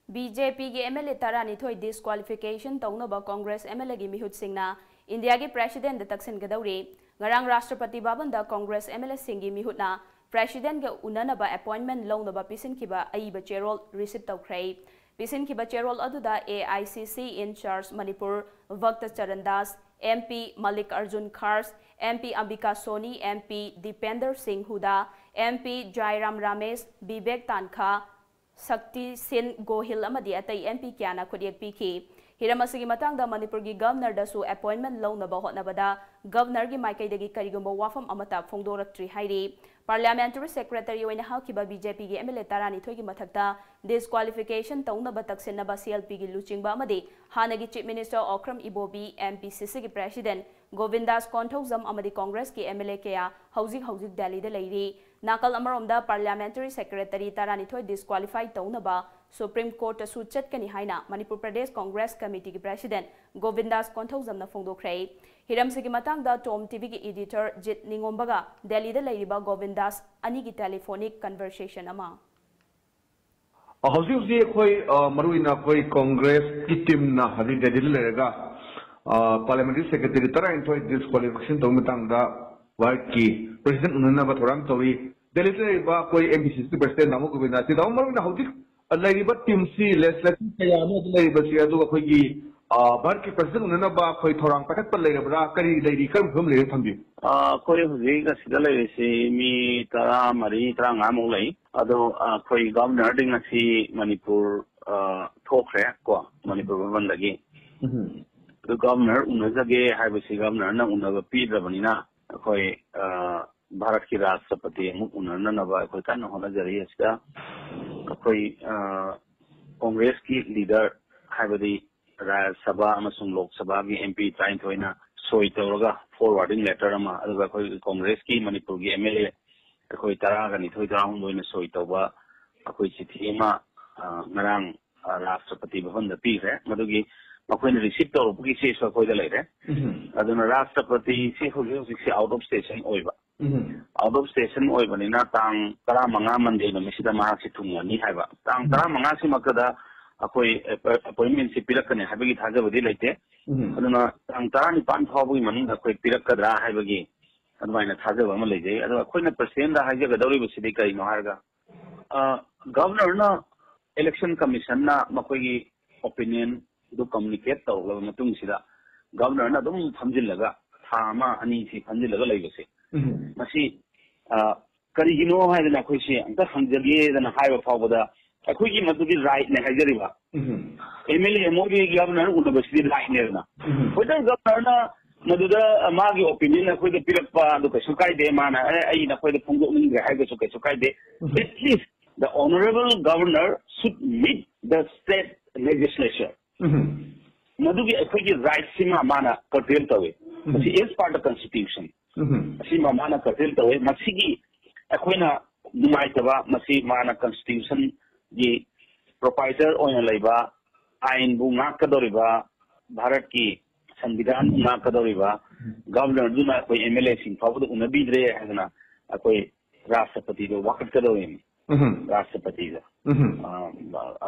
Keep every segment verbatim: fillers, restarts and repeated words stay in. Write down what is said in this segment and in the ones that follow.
B J ꯄꯤꯒꯤ M L A ꯇꯔꯥꯅꯤꯊꯣꯏ ꯗꯤꯁꯀ꯭ꯋꯥꯂꯤꯐꯤꯀꯦꯁꯟ ꯇꯧꯅꯕ ꯀꯣꯡꯒ꯭ꯔꯦꯁ ꯑꯦꯝ ꯑꯦꯜ ꯑꯦꯒꯤ ꯃꯤꯍꯨꯠꯁꯤꯡꯅ ꯏꯟꯗꯤꯌꯥꯒꯤ ꯄ꯭ꯔꯦꯁꯤꯗꯦꯟꯗ ꯇꯛꯁꯤꯟꯒꯗꯧꯔꯤ꯫ ꯉꯔꯥꯡ ꯔꯥꯁꯇ꯭ꯔꯄꯇꯤ ꯚꯕꯟꯗ ꯀꯣꯡꯒ꯭ꯔꯦꯁ ꯑꯦꯝ ꯑꯦꯜ ꯑꯦꯁꯤꯡꯒꯤ ꯃꯤꯍꯨꯠꯅ ꯄ꯭ꯔꯦꯁꯤꯗꯦꯟꯒ ꯎꯅꯅꯕ ꯑꯦꯄꯣꯏꯟꯃꯦꯟ ꯂꯧꯅꯕ ꯄꯤꯁꯤꯟꯈꯤꯕ ꯑꯏꯕ ꯆꯦꯔꯣꯜ ꯔꯤꯁꯤꯞ ꯇꯧꯈ꯭ꯔꯦ꯫ ꯄꯤꯁꯤꯟꯈꯤꯕ ꯆꯦꯔꯣꯜ ꯑꯗꯨꯗ A I C C in charge Manipur Bhakta Charan Das, M P Mallikarjun Kharge, M P Ambika Soni, M P Deepender Singh Hooda, M P Jairam Ramesh, Vivek Tankha, Shakti Sinh ꯒꯣꯍꯤꯜ ꯑꯃꯗꯤ ꯑꯇꯩ ꯑꯦꯝ ꯄꯤ ꯀꯌꯥꯅ ꯈꯨꯠꯌꯦꯛ ꯄꯤꯈꯤ꯫ ꯍꯤꯔꯝ ꯑꯁꯤꯒꯤ ꯃꯇꯥꯡꯗ ꯃꯅꯤꯄꯨꯔꯒꯤ ꯒꯚꯔꯅꯔꯗꯁꯨ ꯑꯦꯄꯣꯏꯟꯃꯦꯟ ꯂꯧꯅꯕ ꯍꯣꯠꯅꯕꯗ ꯒꯚꯔꯅꯔꯒꯤ ꯃꯥꯏꯀꯩꯗꯒꯤ ꯀꯔꯤꯒꯨꯝꯕ ꯋꯥꯐꯝ ꯑꯃꯠꯇ ꯐꯣꯡꯗꯣꯔꯛꯇ꯭ꯔꯤ ꯍꯥꯏꯔꯤ꯫ ꯄꯥꯔꯂꯤꯌꯥꯃꯦꯟꯇꯔꯤ ꯁꯦꯀ꯭ꯔꯦꯇꯔꯤ ꯑꯣꯏꯅ ꯍꯥꯞꯈꯤꯕ ꯕꯤ ꯖꯦ ꯄꯤꯒꯤ ꯑꯦꯝ ꯑꯦꯜ ꯑꯦ ꯇꯔꯥꯅꯤꯊꯣꯏꯒꯤ ꯃꯊꯛꯇ ꯗꯤꯁꯀ꯭ꯋꯥꯂꯤꯐꯤꯀꯦꯁꯟ ꯇꯧꯅꯕ ꯇꯛꯁꯤꯟꯅꯕ ꯁꯤ ꯑꯦꯜ ꯄꯤꯒꯤ ꯂꯨꯆꯤꯡꯕ ꯑꯃꯗꯤ ꯍꯥꯟꯅꯒꯤ chief minister Okram Ibobi, M P C ꯁꯤꯒꯤ ꯄ꯭ꯔꯦꯁꯤꯗꯦꯟ ꯒꯣꯕꯤꯟꯗꯥꯁ ꯀꯣꯟꯊꯧꯖꯝ ꯑꯃꯗꯤ ꯀꯣꯡꯒ꯭ꯔꯦꯁꯀꯤ ꯑꯦꯝ ꯑꯦꯜ ꯑꯦ ꯀꯌꯥ ꯍꯧꯖꯤꯛ ꯍꯧꯖꯤꯛ ꯗꯦꯜꯂꯤꯗ ꯂꯩꯔꯤ꯫ ꯅꯥꯀꯜ ꯑꯃꯔꯣꯝꯗ ꯄꯥꯔꯂꯤꯌꯥꯃꯦꯟꯇꯔꯤ ꯁꯦꯀ꯭ꯔꯦꯇꯔꯤ ꯇꯔꯥꯅꯤꯊꯣꯏ ꯗꯤꯁꯀ꯭ꯋꯥꯂꯤꯐꯥꯏ ꯇꯧꯅꯕ ꯁꯨꯄ꯭ꯔꯤꯝ ꯀꯣꯔꯠꯇꯁꯨ ꯆꯠꯀꯅꯤ ꯍꯥꯏꯅ ꯃꯅꯤꯄꯨꯔ ꯄ꯭ꯔꯗꯦꯁ ꯀꯣꯡꯒ꯭ꯔꯦꯁ ꯀꯃꯤꯇꯤꯒꯤ ꯄ꯭ꯔꯦꯁꯤꯗꯦꯟ ꯒꯣꯕꯤꯟꯗꯥꯁ ꯀꯣꯟꯊꯧꯖꯝꯅ ꯐꯣꯡꯗꯣꯛꯈ꯭ꯔꯦ꯫ ꯍꯤꯔꯝꯁꯤꯒꯤ ꯃꯇꯥꯡꯗ ꯇꯣꯝ ꯇꯤꯚꯤꯒꯤ ꯏꯗꯤꯇꯔ ꯖꯤꯠ ꯅꯤꯉꯣꯝꯕꯒ ꯗꯦꯜꯂꯤꯗ ꯂꯩꯔꯤꯕ ꯒꯣꯕꯤꯟꯗꯥꯁ ꯑꯅꯤꯒꯤ ꯇꯦꯂꯤꯐꯣꯅꯤꯛ ꯀꯟꯚꯔꯁꯦꯁꯟ ꯑꯃ꯫ ꯑ, ꯍꯧꯖꯤꯛ ꯍꯧꯖꯤꯛ ꯑꯩꯈꯣꯏ, ꯑ, ꯃꯔꯨꯑꯣꯏꯅ ꯑꯩꯈꯣꯏ ꯀꯣꯡꯒ꯭ꯔꯦꯁꯀꯤ ꯇꯤꯝꯅ ꯍꯧꯖꯤꯛ ꯗꯦꯜꯂꯤꯗ ꯂꯩꯔꯒ, ꯑ, ꯄꯥꯔꯂꯤꯌꯥꯃꯦꯟꯇꯔꯤ ꯁꯦꯀ꯭ꯔꯦꯇꯔꯤ ꯇꯔꯥꯅꯤꯊꯣꯏ ꯗꯤꯁꯀ꯭ꯋꯥꯂꯤꯐꯤꯀꯦꯁꯟ ꯇꯧꯕ ꯃꯇꯥꯡꯗ ꯚꯥꯔꯠꯀꯤ ꯄ꯭ꯔꯦꯁꯤꯗꯦꯟ ꯎꯅꯅꯕ ꯊꯧꯔꯥꯡ ꯇꯧꯔꯤ꯫ ꯗꯦꯜꯂꯤꯗ ꯂꯩꯔꯤꯕ ꯑꯩꯈꯣꯏ ꯑꯦꯝ ꯕꯤ ꯁꯤ ꯁꯤꯒꯤ ꯄ꯭ꯔꯦꯁꯤꯗꯦꯟ ꯗꯥꯃꯣ ꯒꯣꯕꯤꯟꯗꯥꯁ, ꯗꯥꯃꯣ, ꯃꯔꯨꯑꯣꯏꯅ ꯍꯧꯖꯤꯛ ꯂꯩꯔꯤꯕ ꯇꯤꯝꯁꯤ, ꯂꯦꯖꯤꯁꯂꯦꯇꯤꯚ ꯀꯌꯥ ꯑꯃ ꯂꯩꯔꯤꯕꯁꯤ, ꯑꯗꯨꯒ ꯑꯩꯈꯣꯏꯒꯤ, ꯑ, ꯚꯥꯔꯠꯀꯤ ꯄ꯭ꯔꯦꯁꯤꯗꯦꯟ ꯎꯅꯅꯕ ꯑꯩꯈꯣꯏ ꯊꯧꯔꯥꯡ ꯄꯥꯏꯈꯠꯄ ꯂꯩꯔꯕ꯭ꯔꯥ, ꯀꯔꯤ ꯂꯩꯔꯤ, ꯀꯔꯝꯕ ꯐꯤꯕꯝ ꯂꯩꯔꯤ ꯊꯝꯕꯤꯌꯨ? ꯑ, ꯑꯩꯈꯣꯏ ꯍꯧꯖꯤꯛ ꯑꯁꯤꯗ ꯂꯩꯔꯤꯁꯤ ꯃꯤ ꯇꯔꯥꯃꯔꯤ, ꯇꯔꯥꯃꯉꯥꯃꯨꯛ ꯂꯩ꯫ ꯑꯗꯣ, ꯑ, ꯑꯩꯈꯣꯏ ꯒꯚꯔꯅꯔꯗꯤ ꯉꯁꯤ ꯃꯅꯤꯄꯨꯔ, ꯑ, ꯊꯣꯛꯈ꯭ꯔꯦ ꯀꯣ, ꯃꯅꯤꯄꯨꯔ ꯚꯕꯟꯗꯒꯤ꯫ ꯎꯝ꯫ ꯑꯗꯨ ꯒꯚꯔꯅꯔ ꯎꯅꯖꯒꯦ ꯍꯥꯏꯕꯁꯤ ꯒꯚꯔꯅꯔꯅ ꯎꯅꯕ ꯄꯤꯗ꯭ꯔꯕꯅꯤꯅ, ꯑꯩꯈꯣꯏ, ꯑ, ꯚꯥꯔꯠꯀꯤ ꯔꯥꯁꯇ꯭ꯔꯄꯇꯤ ꯑꯃꯨꯛ ꯎꯅꯅꯅꯕ ꯑꯩꯈꯣꯏ ꯀꯟꯅ ꯍꯣꯠꯅꯖꯔꯤ꯫ ꯑꯁꯤꯗ ꯑꯩꯈꯣꯏ, ꯑ, ꯀꯣꯡꯒ꯭ꯔꯦꯁꯀꯤ ꯂꯤꯗꯔ, ꯍꯥꯏꯕꯗꯤ ꯔꯥꯖ꯭ꯌ ꯁꯚꯥ ꯑꯃꯁꯨꯡ ꯂꯣꯛ ꯁꯚꯥꯒꯤ ꯑꯦꯝ ꯄꯤ ꯇꯔꯥꯅꯤꯊꯣꯏꯅ ꯁꯣꯏ ꯇꯧꯔꯒ forwarding letter ꯑꯃ, ꯑꯗꯨꯒ ꯑꯩꯈꯣꯏ ꯀꯣꯡꯒ꯭ꯔꯦꯁꯀꯤ ꯃꯅꯤꯄꯨꯔꯒꯤ ꯑꯦꯝ ꯑꯦꯜ ꯑꯦ ꯑꯩꯈꯣꯏ ꯇꯔꯥꯒ ꯅꯤꯊꯣꯏ, ꯇꯔꯥꯍꯨꯝꯗꯣꯏꯅ ꯁꯣꯏ ꯇꯧꯕ ꯑꯩꯈꯣꯏ ꯆꯤꯊꯤ ꯑꯃ, ꯑ, ꯉꯔꯥꯡ, ꯑ, ꯔꯥꯁꯇ꯭ꯔꯄꯇꯤ ꯚꯕꯟꯗ ꯄꯤꯈ꯭ꯔꯦ꯫ ꯃꯗꯨꯒꯤ ꯃꯈꯣꯏꯅ ꯔꯤꯁꯤꯞ ꯇꯧꯔꯛꯄꯒꯤ ꯆꯦꯁꯨ ꯑꯩꯈꯣꯏꯗ ꯂꯩꯔꯦ꯫ ꯎꯝ꯫ ꯑꯗꯨꯅ ꯔꯥꯁꯇ꯭ꯔꯄꯇꯤꯁꯤ ꯍꯧꯖꯤꯛ ꯍꯧꯖꯤꯛꯁꯤ out of station ꯑꯣꯏꯕ꯫ ꯎꯝ꯫ Out of station ꯑꯣꯏꯕꯅꯤꯅ ꯇꯥꯡ ꯇꯔꯥꯃꯉꯥ ꯃꯟꯗꯦ ꯅꯨꯃꯤꯠꯁꯤꯗ ꯃꯍꯥꯛꯁꯤ ꯊꯨꯡꯂꯅꯤ ꯍꯥꯏꯕ꯫ ꯇꯥꯡ ꯎꯝ꯫ ꯇꯔꯥꯃꯉꯥꯁꯤꯃꯛꯇꯗ ꯑꯩꯈꯣꯏ ꯑꯦꯄꯣꯏꯟꯃꯦꯟꯁꯤ ꯄꯤꯔꯛꯀꯅꯤ ꯍꯥꯏꯕꯒꯤ ꯊꯥꯖꯕꯗꯤ ꯂꯩꯇꯦ꯫ ꯎꯝ꯫ ꯑꯗꯨꯅ ꯇꯥꯡ ꯇꯔꯥꯅꯤꯄꯥꯟ ꯐꯥꯎꯕꯒꯤ ꯃꯅꯨꯡꯗ ꯑꯩꯈꯣꯏ ꯄꯤꯔꯛꯀꯗ꯭ꯔꯥ ꯍꯥꯏꯕꯒꯤ ꯑꯗꯨꯃꯥꯏꯅ ꯊꯥꯖꯕ ꯑꯃ ꯂꯩꯖꯩ꯫ ꯑꯗꯣ ꯑꯩꯈꯣꯏꯅ ꯄ꯭ꯔꯁꯤꯗꯦꯟꯗ ꯍꯥꯏꯖꯒꯗꯧꯔꯤꯕꯁꯤꯗꯤ ꯀꯔꯤꯅꯣ ꯍꯥꯏꯔꯒ, ꯑ, ꯒꯚꯔꯅꯔꯅ, ꯏꯂꯦꯛꯁꯟ ꯀꯃꯤꯁꯟꯅ ꯃꯈꯣꯏꯒꯤ ꯑꯣꯄꯤꯅꯤꯌꯟꯗꯨ ꯀꯝꯃꯨꯅꯤꯀꯦꯠ ꯇꯧꯔꯕ ꯃꯇꯨꯡꯁꯤꯗ ꯒꯚꯔꯅꯔꯅ ꯑꯗꯨꯝ ꯐꯝꯖꯤꯜꯂꯒ, ꯊꯥ ꯑꯃ ꯑꯅꯤꯁꯤ ꯐꯝꯖꯤꯜꯂꯒ ꯂꯩꯕꯁꯦ, ꯎꯝ꯫ ꯃꯁꯤ, ꯑ, ꯀꯔꯤꯒꯤꯅꯣ ꯍꯥꯏꯗꯅ ꯑꯩꯈꯣꯏꯁꯦ ꯑꯝꯇ ꯍꯪꯖꯒꯦꯗꯅ ꯍꯥꯏꯕ ꯐꯥꯎꯕꯗ, ꯑꯩꯈꯣꯏꯒꯤ ꯃꯗꯨꯗꯤ ꯔꯥꯏꯠꯅꯦ ꯍꯥꯏꯖꯔꯤꯕ꯫ ꯎꯝ꯫ ꯑꯦꯝ ꯑꯦꯜ ꯑꯦ ꯑꯃ ꯑꯣꯏꯕꯒꯤ ꯒꯚꯔꯅꯔ ꯎꯅꯕꯁꯤꯗꯤ ꯔꯥꯏꯠꯅꯦꯗꯅ꯫ ꯎꯝ꯫ ꯍꯣꯏ, ꯒꯚꯔꯅꯔꯅ ꯃꯗꯨꯗ ꯃꯥꯒꯤ ꯑꯣꯄꯤꯅꯤꯌꯟ ꯑꯩꯈꯣꯏꯗ ꯄꯤꯔꯛꯄ ꯑꯗꯨ ꯀꯩꯁꯨ ꯀꯥꯏꯗꯦ, ꯃꯥꯅ, "ꯑꯦ, ꯑꯩ ꯅꯈꯣꯏꯗ ꯐꯣꯡꯗꯣꯛꯅꯤꯡꯗ꯭ꯔꯦ" ꯍꯥꯏꯔꯒꯁꯨ ꯀꯩꯁꯨ ꯀꯥꯏꯗꯦ꯫ ꯎꯝ꯫ At least the honorable governor should meet the state legislature꯫ ꯎꯝ꯫ ꯃꯗꯨꯒꯤ ꯑꯩꯈꯣꯏꯒꯤ ꯔꯥꯏꯠꯁꯤꯃ ꯃꯥꯅ ꯀꯔꯇꯦꯜ ꯇꯧꯋꯦ꯫ ꯎꯝ꯫ ꯃꯁꯤ as per the constitution꯫ ꯎꯝ꯫ ꯑꯁꯤꯃ ꯃꯥꯅ ꯀꯔꯇꯦꯜ ꯇꯧꯋꯦ꯫ ꯃꯁꯤꯒꯤ ꯑꯩꯈꯣꯏꯅ ꯅꯨꯡꯉꯥꯏꯇꯕ, ꯃꯁꯤ ꯃꯥꯅ ꯀꯟꯁꯇꯤꯇ꯭ꯌꯨꯁꯟꯒꯤ ꯄ꯭ꯔꯣꯄꯥꯏꯇꯔ ꯑꯣꯏꯅ ꯂꯩꯕ, ꯑꯥꯏꯟꯕꯨ ꯉꯥꯛꯀꯗꯧꯔꯤꯕ, ꯚꯥꯔꯠꯀꯤ ꯁꯪꯕꯤꯙꯥꯟꯕꯨ ꯉꯥꯛꯀꯗꯧꯔꯤꯕ ꯒꯚꯔꯅꯔꯗꯨꯅ ꯑꯩꯈꯣꯏ ꯑꯦꯝ ꯑꯦꯜ ꯑꯦꯁꯤꯡ ꯐꯥꯎꯕꯗ ꯎꯅꯕꯤꯗ꯭ꯔꯦ ꯍꯥꯏꯗꯅ ꯑꯩꯈꯣꯏ ꯔꯥꯁꯇ꯭ꯔꯄꯇꯤꯗ ꯋꯥꯀꯠꯀꯗꯧꯔꯤꯕꯅꯤ꯫ ꯎꯝ꯫ ꯔꯥꯁꯇ꯭ꯔꯄꯇꯤꯗ꯫ ꯎꯝ꯫ ꯑ,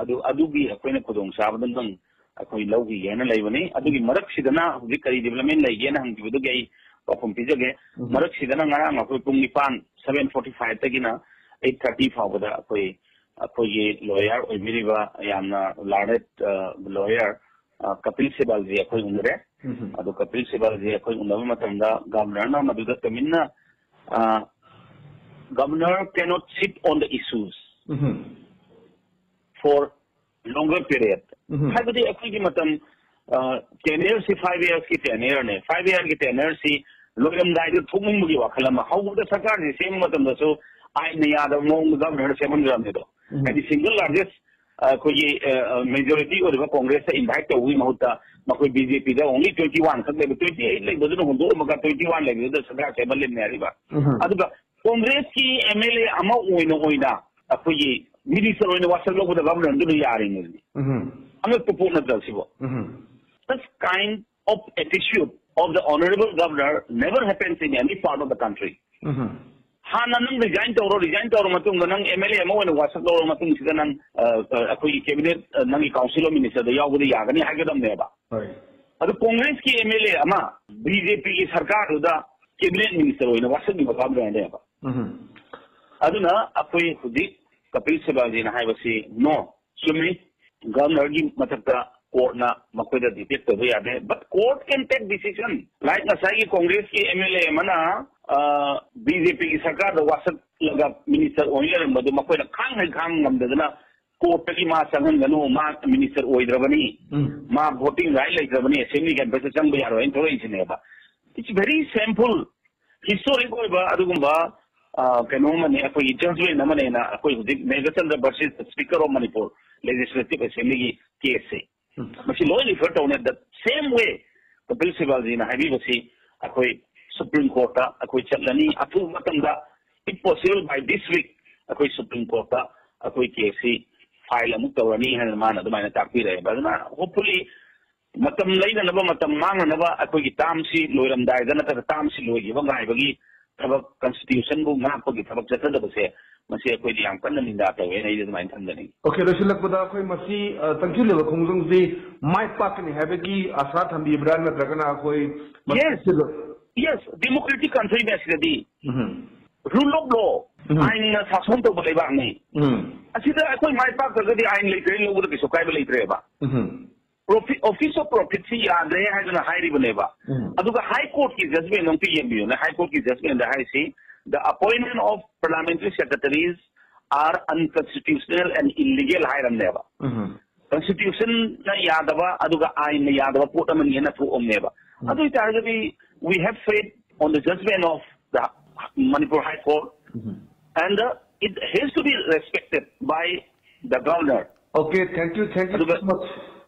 ꯑꯗꯨ, ꯑꯗꯨꯒꯤ ꯑꯩꯈꯣꯏꯅ ꯈꯨꯗꯣꯡꯆꯥꯕꯗꯨ ꯑꯗꯨꯝ ꯑꯩꯈꯣꯏ ꯂꯧꯈꯤꯒꯦ ꯍꯥꯏꯅ ꯂꯩꯕꯅꯤ꯫ ꯑꯗꯨꯒꯤ ꯃꯔꯛꯁꯤꯗꯅ ꯍꯧꯖꯤꯛ ꯀꯔꯤ ꯗꯤꯕꯦꯂꯞꯃꯦꯟ ꯂꯩꯒꯦꯅ ꯍꯪꯈꯤꯕꯗꯨꯒꯤ ꯑꯩ ꯄꯥꯎꯈꯨꯝ ꯄꯤꯖꯒꯦ꯫ ꯎꯝ꯫ ꯃꯔꯛꯁꯤꯗꯅ ꯉꯔꯥꯡ ꯑꯩꯈꯣꯏ ꯄꯨꯡ ꯅꯤꯄꯥꯟ, seven forty five ꯇꯒꯤꯅ eight thirty ꯐꯥꯎꯕꯗ ꯑꯩꯈꯣꯏ, ꯑꯩꯈꯣꯏꯒꯤ ꯂꯣꯌꯔ ꯑꯣꯏꯕꯤꯔꯤꯕ ꯌꯥꯝꯅ ꯂꯥꯔꯅꯦꯠ, ꯑ, ꯂꯣꯌꯔ, ꯑ, ꯀꯄꯤꯜ ꯁꯤꯕꯜꯁꯤ ꯑꯩꯈꯣꯏ ꯎꯅꯔꯦ꯫ ꯎꯝ꯫ ꯑꯗꯣ ꯀꯄꯤꯜ ꯁꯤꯕꯜꯁꯤ ꯑꯩꯈꯣꯏ ꯎꯅꯕ ꯃꯇꯝꯗ ꯒꯚꯔꯅꯔꯅ ꯃꯗꯨꯗ ꯇꯨꯃꯤꯟꯅ, ꯑ, "Governor cannot sit on the issues um. for longer period"꯫ ꯎꯝ꯫ ꯍꯥꯏꯕꯗꯤ ꯑꯩꯈꯣꯏꯒꯤ ꯃꯇꯝ, ꯑ, ꯇꯦꯅ꯭ꯌꯔꯁꯤ five yearsꯀꯤ ꯇꯦꯅ꯭ꯌꯔꯅꯦ꯫ Five yearꯒꯤ ꯇꯦꯅ꯭ꯌꯔꯁꯤ ꯂꯣꯏꯔꯝꯗꯥꯏꯗ ꯊꯣꯛꯅꯤꯡꯕꯒꯤ ꯋꯥꯈꯜ ꯑꯃ, ꯍꯧꯕꯗ ꯁꯔꯀꯥꯔꯁꯤ ꯁꯦꯝꯕ ꯃꯇꯝꯗꯁꯨ ꯑꯥꯏꯟꯅ ꯌꯥꯗꯕ ꯃꯑꯣꯡꯗ ꯒꯚꯔꯅꯔ ꯁꯦꯝꯍꯟꯈ꯭ꯔꯕꯅꯤꯗꯣ꯫ ꯎꯝ꯫ ꯍꯥꯏꯗꯤ ꯁꯤꯡꯒꯜ ꯂꯥꯔꯖꯦꯁ, ꯑꯩꯈꯣꯏꯒꯤ, ꯑ, ꯃꯦꯖꯣꯔꯤꯇꯤ ꯑꯣꯏꯔꯤꯕ ꯀꯣꯡꯒ꯭ꯔꯦꯁꯇ ꯏꯟꯚꯥꯏꯠ ꯇꯧꯕꯒꯤ ꯃꯍꯨꯠꯇ ꯃꯈꯣꯏ ꯕꯤ ꯖꯦ ꯄꯤꯗ only twenty one ꯈꯛ ꯂꯩꯕ, twenty eight ꯂꯩꯕꯗꯨꯅ ꯍꯣꯟꯗꯣꯛꯑꯝꯃꯒ twenty one ꯂꯩꯕꯗꯨꯗ ꯁꯔꯀꯥꯔ ꯁꯦꯝꯍꯜꯂꯤꯕꯅꯦ ꯍꯥꯏꯔꯤꯕ꯫ ꯎꯝ꯫ ꯑꯗꯨꯒ ꯀꯣꯡꯒ꯭ꯔꯦꯁꯀꯤ ꯑꯦꯝ ꯑꯦꯜ ꯑꯦ ꯑꯃ ꯑꯣꯏꯅ ꯑꯣꯏꯅ ꯑꯩꯈꯣꯏꯒꯤ ꯃꯤꯅꯤꯁꯇꯔ ꯑꯣꯏꯅ ꯋꯥꯁꯛ ꯂꯧꯕꯗ ꯒꯚꯔꯅꯔꯗꯨꯅ ꯌꯥꯔꯤꯉꯩꯗꯤ ꯎꯝ꯫ ꯑꯉꯛꯄ ꯄꯣꯠ ꯅꯠꯇ꯭ꯔ ꯁꯤꯕꯣ? ꯎꯝ꯫ Such kind of attitude of the honorable governor never happens in any part of the country. ꯎꯝ꯫ ꯍꯥꯟꯅ ꯅꯪ resign ꯇꯧꯔꯣ, resign ꯇꯧꯔ ꯃꯇꯨꯡꯗ ꯅꯪ M L A ꯑꯃ ꯑꯣꯏꯅ ꯋꯥꯁꯛ ꯂꯧꯔ ꯃꯇꯨꯡꯁꯤꯗ ꯅꯪ, ꯑ, ꯑ, ꯑꯩꯈꯣꯏꯒꯤ cabinet, ꯑ, ꯅꯪꯒꯤ council of ministerꯗ ꯌꯥꯎꯕꯗ ꯌꯥꯒꯅꯤ ꯍꯥꯏꯒꯗꯕꯅꯦꯕ꯫ ꯍꯣꯏ꯫ ꯑꯗꯨ Congressꯀꯤ M L A ꯑꯃ B J Pꯒꯤ ꯁꯔꯀꯥꯔꯗꯨꯗ cabinet minister ꯑꯣꯏꯅ ꯋꯥꯁꯛꯈꯤꯕ ꯀꯥꯡꯕꯨ ꯍꯥꯏꯅꯦꯕ꯫ ꯎꯝ꯫ ꯑꯗꯨꯅ ꯑꯩꯈꯣꯏ ꯍꯧꯖꯤꯛ ꯀꯄꯤꯜ ꯁꯤꯕꯜꯖꯤꯅ ꯍꯥꯏꯕꯁꯤ no, ꯆꯨꯝꯃꯤ꯫ Governorꯒꯤ ꯃꯊꯛꯇ courtꯅ ꯃꯈꯣꯏꯗ dictate ꯇꯧꯕ ꯌꯥꯗꯦ꯫ But court can take decision. Like ꯉꯁꯥꯏꯒꯤ Congressꯀꯤ M L A ꯑꯃꯅ, ꯑ, B J Pꯒꯤ ꯁꯔꯀꯥꯔꯗ ꯋꯥꯁꯛꯂꯒ minister ꯑꯣꯏ ꯂꯩꯔꯝꯕꯗꯨ ꯃꯈꯣꯏꯅ ꯈꯥꯡ ꯍꯩ ꯈꯥꯡ ꯉꯝꯗꯗꯅ courtꯇꯒꯤ ꯃꯥ ꯆꯪꯍꯟꯒꯅꯨ, ꯃꯥ minister ꯑꯣꯏꯗ꯭ꯔꯕꯅꯤ, ꯎꯝ꯫ ꯃꯥ voting right ꯂꯩꯇ꯭ꯔꯕꯅꯤ, assembly campusꯇ ꯆꯪꯕ ꯌꯥꯔꯣꯏ ꯍꯥꯏꯅ ꯊꯣꯛꯂꯛꯏꯁꯤꯅꯦꯕ꯫ It's very shameful, historic ꯑꯣꯏꯕ ꯑꯗꯨꯒꯨꯝꯕ, ꯑ, ꯀꯩꯅꯣ ꯑꯃꯅꯤ, ꯑꯩꯈꯣꯏꯒꯤ judgment ꯑꯃꯅꯦꯅ ꯑꯩꯈꯣꯏ ꯍꯧꯖꯤꯛ Meghachandra versus Speaker of Manipur Legislative Assemblyꯒꯤ caseꯁꯦ꯫ ꯎꯝ꯫ ꯃꯁꯤ ꯂꯣꯏ refer ꯇꯧꯅꯦ꯫ The same way ꯀꯄꯤꯜ ꯁꯤꯕꯜꯖꯤꯅ ꯍꯥꯏꯕꯤꯕꯁꯤ ꯑꯩꯈꯣꯏ Supreme Courtꯇ ꯑꯩꯈꯣꯏ ꯆꯠꯂꯅꯤ꯫ ꯑꯊꯨꯕ ꯃꯇꯝꯗ, if possible by this week, ꯑꯩꯈꯣꯏ Supreme Courtꯇ ꯑꯩꯈꯣꯏ caseꯁꯤ file ꯑꯃꯨꯛ ꯇꯧꯔꯅꯤ ꯍꯥꯏꯅ ꯃꯥꯅ ꯑꯗꯨꯃꯥꯏꯅ ꯇꯥꯛꯄꯤꯔꯛꯑꯦꯕ꯫ ꯑꯗꯨꯅ hopefully ꯃꯇꯝ ꯂꯩꯅꯅꯕ, ꯃꯇꯝ ꯃꯥꯡꯅꯅꯕ ꯑꯩꯈꯣꯏꯒꯤ termꯁꯤ ꯂꯣꯏꯔꯝꯗꯥꯏꯗ ꯅꯠꯇ꯭ꯔꯒ termꯁꯤ ꯂꯣꯏꯈꯤꯕ ꯉꯥꯏꯕꯒꯤ ꯊꯕꯛ, constitutionꯕꯨ ꯉꯥꯛꯄꯒꯤ ꯊꯕꯛ ꯆꯠꯊꯗꯕꯁꯦ, ꯃꯁꯤ ꯑꯩꯈꯣꯏꯗꯤ ꯌꯥꯝ ꯀꯟꯅ ꯅꯤꯟꯗꯥ ꯇꯧꯋꯦꯅ ꯑꯩꯗꯤ ꯑꯗꯨꯃꯥꯏꯅ ꯊꯝꯖꯅꯤꯡꯉꯤ꯫ Okay, ꯂꯣꯏꯁꯤꯜꯂꯛꯄꯗ ꯑꯩꯈꯣꯏ ꯃꯁꯤ, ꯑ, ꯇꯪꯈꯤꯜꯂꯤꯕ ꯈꯣꯡꯖꯪꯁꯤ ꯃꯥꯏ ꯄꯥꯛꯀꯅꯤ ꯍꯥꯏꯕꯒꯤ ꯑꯥꯁꯥ ꯊꯝꯕꯤꯕ꯭ꯔꯥ, ꯅꯠꯇ꯭ꯔꯒꯅ ꯑꯩꯈꯣꯏ ꯃꯁꯤ Yes. ꯁꯤꯜꯂ- Yes, democratic countryꯅꯦ ꯑꯁꯤꯗꯗꯤ꯫ ꯎꯝ꯫ Rule of law, ꯎꯝ꯫ ꯑꯥꯏꯟꯅ ꯁꯥꯁꯟ ꯇꯧꯕ ꯂꯩꯕꯥꯛꯅꯤ꯫ ꯎꯝ꯫ ꯑꯁꯤꯗ ꯑꯩꯈꯣꯏ ꯃꯥꯏ ꯄꯥꯛꯇ꯭ꯔꯒꯗꯤ ꯑꯥꯏꯟ ꯂꯩꯇ꯭ꯔꯦ, ꯂꯧꯕꯗ ꯀꯩꯁꯨ ꯀꯥꯏꯕ ꯂꯩꯇ꯭ꯔꯦꯕ꯫ ꯎꯝ꯫ Profi-, office of profitꯁꯤ ꯌꯥꯗ꯭ꯔꯦ ꯍꯥꯏꯗꯅ ꯍꯥꯏꯔꯤꯕꯅꯦꯕ꯫ ꯎꯝ꯫ ꯑꯗꯨꯒ High Courtꯀꯤ judgment ꯑꯃꯨꯛꯇ ꯌꯦꯡꯕꯤꯌꯨꯅꯦ꯫ High Courtꯀꯤ judgmentꯗ ꯍꯥꯏꯁꯤ, "The appointment of parliamentary secretaries are unconstitutional and illegal" ꯍꯥꯏꯔꯝꯅꯦꯕ꯫ ꯎꯝ꯫ Constitutionꯅ ꯌꯥꯗꯕ, ꯑꯗꯨꯒ ꯑꯥꯏꯟꯅ ꯌꯥꯗꯕ ꯄꯣꯠ ꯑꯃꯅꯤ ꯍꯥꯏꯅ ꯊꯣꯛꯑꯝꯅꯦꯕ꯫ ꯎꯝ꯫ ꯑꯗꯨ ꯑꯣꯏꯇꯥꯔꯒꯗꯤ, we have faith on the judgment of the Manipur High Court, um. And, uh, it has to be respected by the governor. Okay, thank you, thank you ꯑꯗꯨꯒ so much.